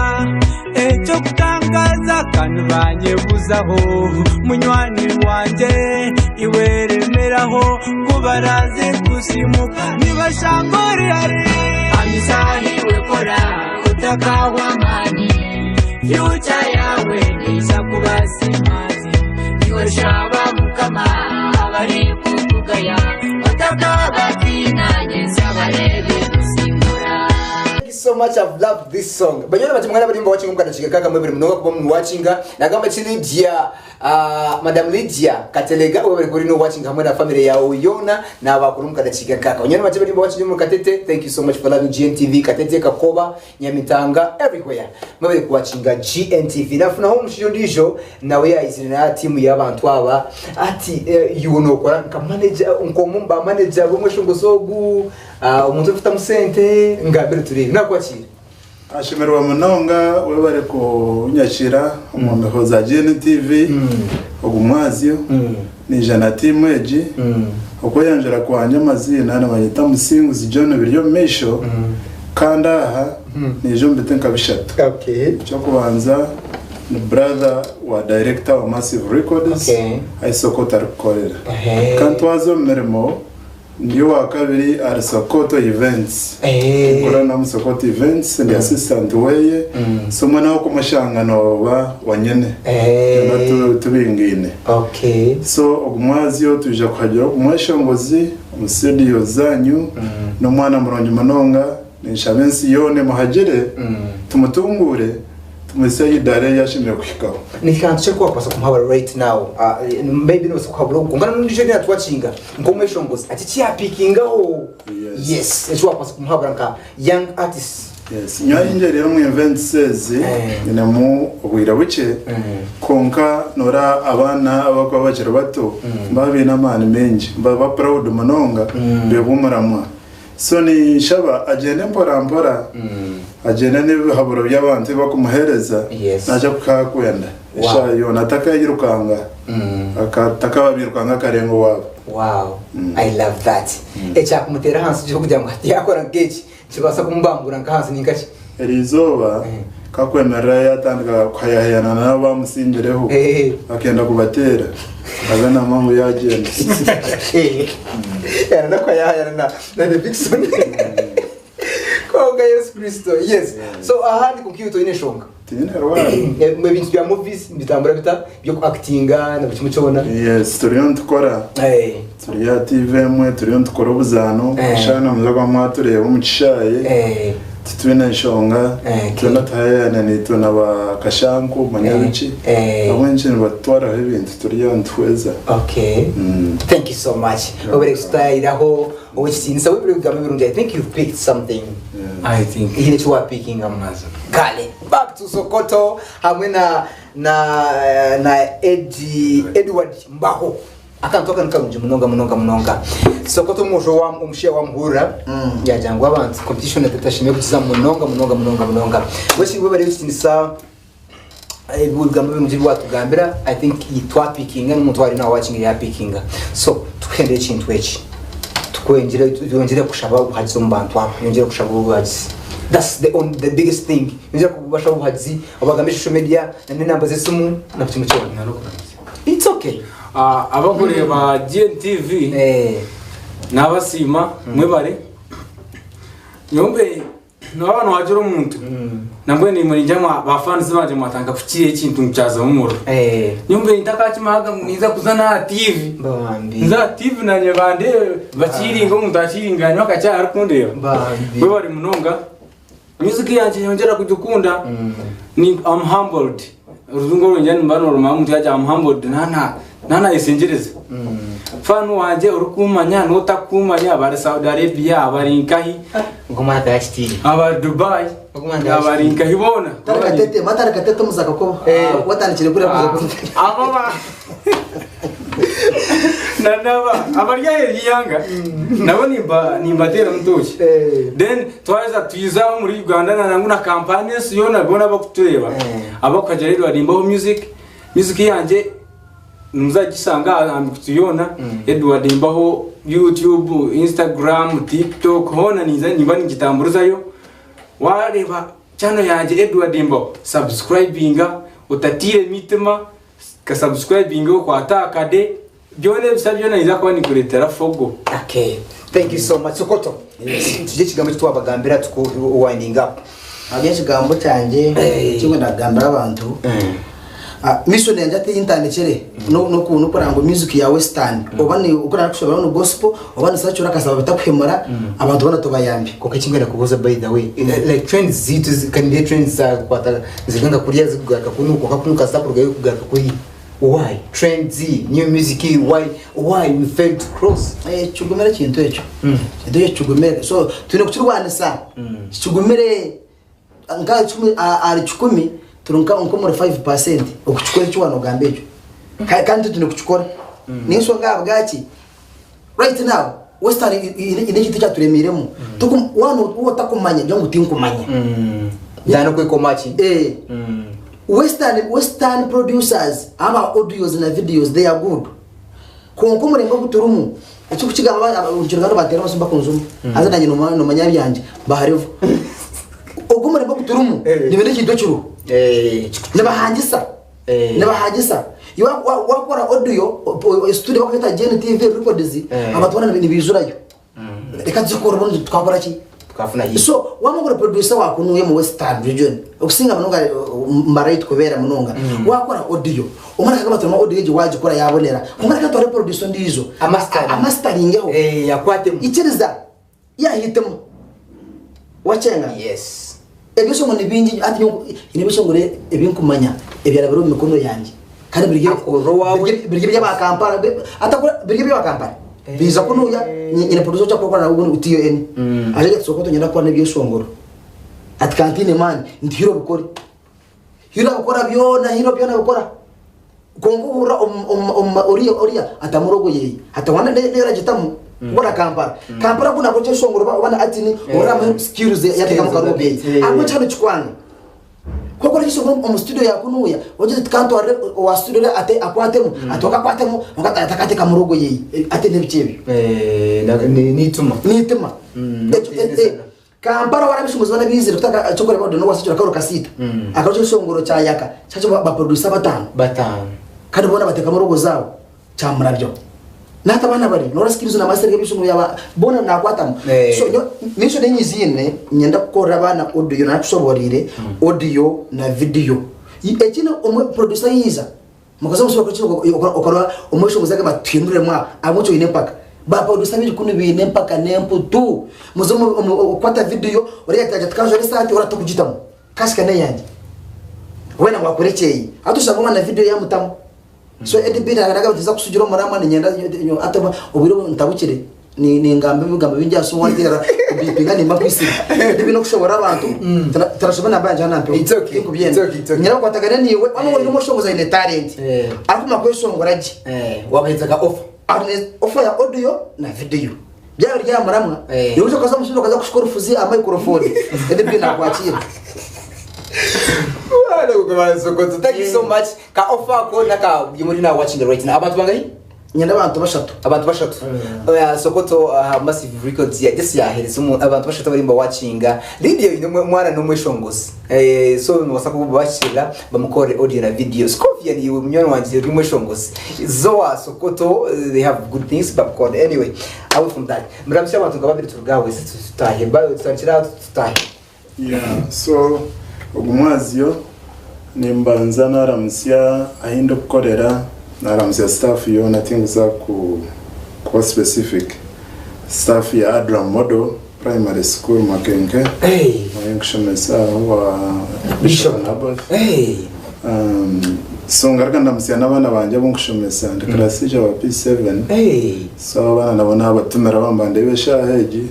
Eky'okutangaaza ka nibanyebuuzaho Munywani wangye iwe remeraho Ku baraaze kusiimuka nibashanga ori hare Hamizaho iwe kora otakahwa amaani Future yaawe neija kuba simazi Iwe shaba Mukama abarikukugaya Otakabatiina nyentsya bareebe nosingura. Thank you so much I've loved this song. Banywana bangye mwena abari nimuwatchinga omu kadakiika kaka mwebare munonga kuba nimuwatchinga. Nagamba ki Lydia ah, Madam Lydia Katelega webare kuba ori nowatchinga hamwe na family yawe yoona nabakuru omu kadakiika kaka. Banywana bangye abari nimuwatchinga omuri Katete thank you so much for loving GNTV Katete, Kakoba, Nyamitanga everywhere. Mwebare kuwatchinga GNTV. Nafunaho omushaija ondiijo nawe yaizire na tiimu y'abantu aba ati eh, iwe nokora nka manager nk'omwe omu ba manager b'omweshongozi ogu Omuntu orikutamu sente ngambire tureebe. Nakwakira. Ashemererwa munonga webare kunyakira omu mbeho za GNTV ogu mwazyo naija na tiimu egi okweyanjura kwangye amaziina nibanyeta Musinguzi John Biryomumaisho kandi aha naija omu biti nka bishatu ekyokubanza ni brother wa director wa Massive Records ahi Sokoto arikukorera kandi twaza omu mirimo Ndi owa kabiri ahari Sokoto Events. Nkora na omu Sokoto Events ndi assistant weye. So mbwenu aho kumushanga nooba wanyine. Twena tubingaine. So ogu mwazyo twija kuhagira ogu mweshongozi omu studio zanyu. N'omwana murungi munonga. Ninshaba ensi yoona emuhagire tumutunguure. Tumuhitsye aha idaara eri ashemereire kuhikaho. Ni kantu ki aku wakubaasa kumuhabura right now? Maybe nobaasa kuhabura ogu kwonka n'ondiijo oriyo natuwakinga nk'omweshongozi ati eki yapikingaho. Yes. Yes, eki wakubaasa kumuhabura nka young artist. Yes, nyowe ahi ngyereire omu events ezi nyinemu obwire bukye kwonka noreeba abaana abarikuba bakiri bato nibaba baine amaani maingi nibaba proud munonga beebwa omuramwa. So ninshaba agyende mpora mpora, agyende n'ebihaburo by'abantu ebi barikumuheereza, Yes. naija kuhika ahu arikwenda eshaaha yoona atakaayirukanga, atakaabirukanga akarenga owaabo. Wow, I love that. Ekyakumuteera ahansi ky'okugira ngu hati yaakora nk'eki nikibaasa kumubangura nk'ahansi ni nkaki? Eri izooba kakwemerera yaatandika kuhayahayana n'abu baamusingireho, akenda kubateera, haza nangwa ngu yaagyenda. Yaana kuhayahayana na na Levixone. Kwonka Yesu Kristo, yes. So ahandi kwonka iwe toine nshonga. Tinyine rwari. Ebintu bya movies nibitambura bita? By'okuactinga na buri kimwe kyona. Yes, turiyo nitukora. Turi aha TV emwe turiyo nitukora obuzaano. Eshaaha nimuza kuba mwatureeba omu kishaayi. Titwine nshonga, twena tuhayayana naitwe na ba Kashanku, Munyabiki, ahabw'enki nibatutwaraho ebintu turi aho nituhweza. Okay. Thank you so much. Webale kututayiraho owekitiinisa webale ebigambo ebirungi. I think you've picked something. I think. Haine eki wapikingamu. Kale back to Sokoto hamwe na na na Edi Edward Mbaho. Akantu aka nikarungi munonga munonga munonga. Sokoto omwojo wa omushaija wamuhurira yagira ngu abantu competition tashemereire kugiza munonga munonga munonga munonga. Wesi webare ekitinisa ebigambo ebirungi ebi watugambira I think twapikinga n'omuntu owari nawe wakinga yapikinga. So tukuhendera ekintu eki tukwengire twongyere kushaba obuhagizi omu bantu aba yongyere kushaba obuhagizi. That's the on the biggest thing. Yongyera kubashaba obuhagizi obagambe social media na n'enamba z'esimu na buri kimwe kyona. It's okay. Ah, abakureeba GNTV Eh, nabasiima mwebare nyombe naba niwagira omuntu nambwenu nimwe ningira mwa ba fans bangye mwatandika kukiha ekintu ngu kyazamu omuriro eh, nyombe ntakakimahaga ngu ninza kuza n'aha TV bambi. nza aha TV nanye bandeebe bakiringe omuntu akiringa hanyuma akakyaha arikundeeba Bambi. mwebare munonga Music yangye nyongyera kugikunda ni I'm humbled orujungu oru ningira nimba norumanya omuntu yagira I'm humbled nana nanayesengyereza fan wangye orikumanya n'otakumanya abari Saudi Arabia abari nkahi Ogwo omwana tayakitiire. abari Dubai Ogwo omwana tayakitiire. abari nkahi boona Tari katete, matari katete omuzaka ko. Watandikire kuriya kuza ku. aba ba na naba abari aheeru y'eihanga nabo nimba nimbateera omutoki Eh. then twaheza twiza omuri Uganda na nangwa na Kampala n'ensi yoona boona abakutureeba abakukagira rero barimbaho music music yangye nimuzagishanga aha mikutu yoona Edward Mbaho YouTube, Instagram, TikTok hoona ninza nimba ningitamburizayo wareeba channel yangye Edward Mbaho subscribinga otatiire emitima Ka subscribinge okwate aha kade byona ebisa byona ninza kuba ninkuretera fogo. Okay. Thank you so much. Sokoto. Tugire ekigambo eki twabagambira tuku winding up. Hariho ekigambo kyangye Eh. ekinkwenda kugambira abantu Ah, mission yangye hati eyintandikire no- noku- nokureba ngu music ya western oba ni oku narikushoboraho ni gospel oba ni secular akasaba bitakuhemura abantu boona tubayambe. Kwonka ekinkwenda kubuuza by the way like trends zaitu zi- kandi trends zakwata ziri nka kuriya zikugaruka kunu kwonka kunu kasita kurugayo kugaruka kuriya why trends new music why why we failed to cross Eh, kigumire ekintu ekyo ekintu ekyo kigumire so twine kukirwanisa kigumire nka kikumi ahari kikumi turi nka omuri 5% okukikora eki waanogamba ekyo kandi twine kukikora n'enshonga ahabwaki right now western haine ekintu eki aturemeiremu waaba otakumanya gira ngu tinkumanya Ntaine okwekoma ki Western western producers aba audios na videos they are good kwonka omuringo ogu turimu ekikukigamba nikirugana bateera amasimu bakunzuma haza nanye nomanya abyangye baharibo ogu omuringo ogu turimu nibenda ekintu ekiriho nibahangisa nibahangisa iwe wakora audio studio bakweta Gen TV records abantu boona nibaijurayo reka tuzikore obundi twakora ki Tukafuna hit. So waba ori producer wa kunuya omu western region okusinga munonga mbarara eyi tukubeera munonga wakora audio omwe akagamba ati audio egi wagikora yabonera kwonka reka ntware producer ondiijo Amastering. amasteringeho Eh, akwatemu. ikiriza yahitemu wakyenga Yes. Ebyeshongoro ni bingi hati nyowe nyine ebyeshongoro ebi nkumanya ebyarabire omu mikono yangye kandi biri Akorora owaawe. biri eby'aba Kampala atakora biri eby'aba Kampala biiza kunuya nyine producer ou turikukora nawe ogu TON aje ati Sokoto niinyenda kukora n'ebyeshongoro ati ka ntiine maani nti hiro obikore hiro abikora byona hiro byona abikora Kwonka ohurira oriya oriya atamu rogo yeye ati wana neyo aragitamu kukora Kampala. Kampala ku nakora ekyeshongoro oba na Artini ohurira amuhe skills yatekamu ka rogo yeye. Ahabw'enki hanu kikwanga? Ku okukora ekyeshongoro omu studio ya kunuya ogira oti kantwarire owa studio oriya ate akwatemu ati okakwatemu kwonka atakatekamu rogo yeye ate n'ebiki ebyo. Niitima. Niitima. Kampala warabishunguzi boona baizire kutandika ekyokureeberaho Deno Wasikira akahurira kasiita akaba ekyeshongoro kya Yaka kyakyo ba producer batano Batano. kandi boona batekamu rogo zaabo kyamurabyaho nahati abaana bari noora skills na mastering ebyeshongoro byaba boona nakwatamu Eh. so nyo mission ei nyiziine niinyenda kukorera abaana audio nakushoboreire audio na video ekindi omwe producer yaija mukaza omushoro okarora omweshongozi agamba ati tuhinduremu aha ahabw'enki oine empaka. Ba producer baingi kunu baine empaka n'emputu. Muze omu omu okukwata video oreeba ati kanjware esaati oraba tokugitamu. Kasika n'eyangye. Weena ngu akore ekyeye. Hati oshanga omwana video yamutamu. So Eddy B nagamba nti nza kusugira omuramwa niinyenda hati obwire obu ntabukire ningamba ebigambo bingi aha simu wanteerera kubipinga nimba nkwitsire. Ebi n'okushoboorora abantu turashobe namba yangye hanu aha mpeho It's okay, tinkubyenda. it's okay, it's okay. Nyine kukwatagana naiwe waaba ori omweshongozi aine talent arikumara kweshongora gye Wabaheereza ka offer. Aine offer ya audio na video. Byaba biri aha muramwa Eh. iwe okaza omu studio okaza kushuka orufuzi aha microphone Eddy B nakwakiira. Thank you so much. Ka offer ko naka muri now watching right now. Abantu bangahi? Nyenda abantu bashatu. Abantu bashatu. Oya Sokoto Massive Records ya just yahereza abantu bashatu bari mba watchinga. Lydia ino mwana n'umweshongozi. So nubasa kubashira bamukore audio na video. Scovia ni munywana wanje uri mweshongozi. Zoa Sokoto they have good things but God anyway. Out from that. Muramushya abantu ngababiri turugawe tutahe. Bayo tutangira tutahe. Yeah, so ogu mwazyo nimbanza naramusya ahi ndikukorera naramusya staff yoona tinkuza ku kuba specific staff ya Adram Model Primary School Makenke Hey. ahi nkushomesa aho wa Bishop. Naboth. Hey. So ngaruka ndamusya n'abaana bangye abu nkushomesa ndi class teacher wa P7 Hey. so abaana nabo nabatumira bamba ndebe eshaaha egi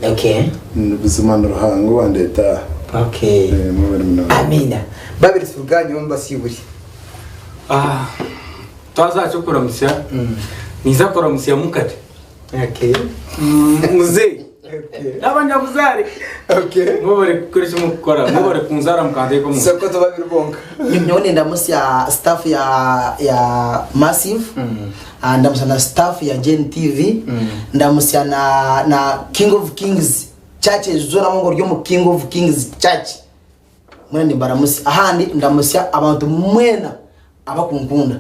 buzima ni Ruhanga owandeeta aha. Mwebare munonga. Amina. Babiri turuganyo mbasiburi. Ah, twaza kyokuramutsa niza kuramutsya mukate Muzeyi n'abanyabuzare mwebare kukora eki murikukora mwebare kunzaara mukanteeka omu Sokoto babiri bonka. Nyowe nindamusya staff ya ya Massive Ah, ndamusya na staff ya Gen TV ndamusya na na King of Kings Church zoona abu ori omu King of Kings Church mwena nimbaramusya ahandi ndamusya abantu mwena abakunkunda.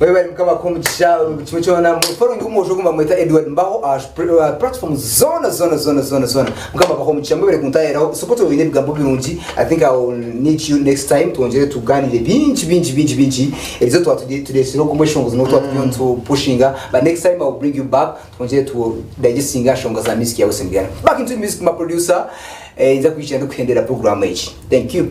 Webale mukama akuhe omugisha buri kimwe kyona following omwojo ogu nibamweta Edward Mbaho aha platform zoona zoona zoona zoona zoona mukama abahe omugisha mwebale kuntayayiraho Sokoto oine ebigambo birungi I think I will need you next time twongyere tuganire bingi bingi bingi bingi erizo twaba turesire ogu omweshongozi nobu twaba turiyo nitu pushinga but next time I will bring you back twongyere tu digestinge aha nshonga za music yawe Sengera back into music my producer eh, nza kwija ndikuhendera program egi thank you.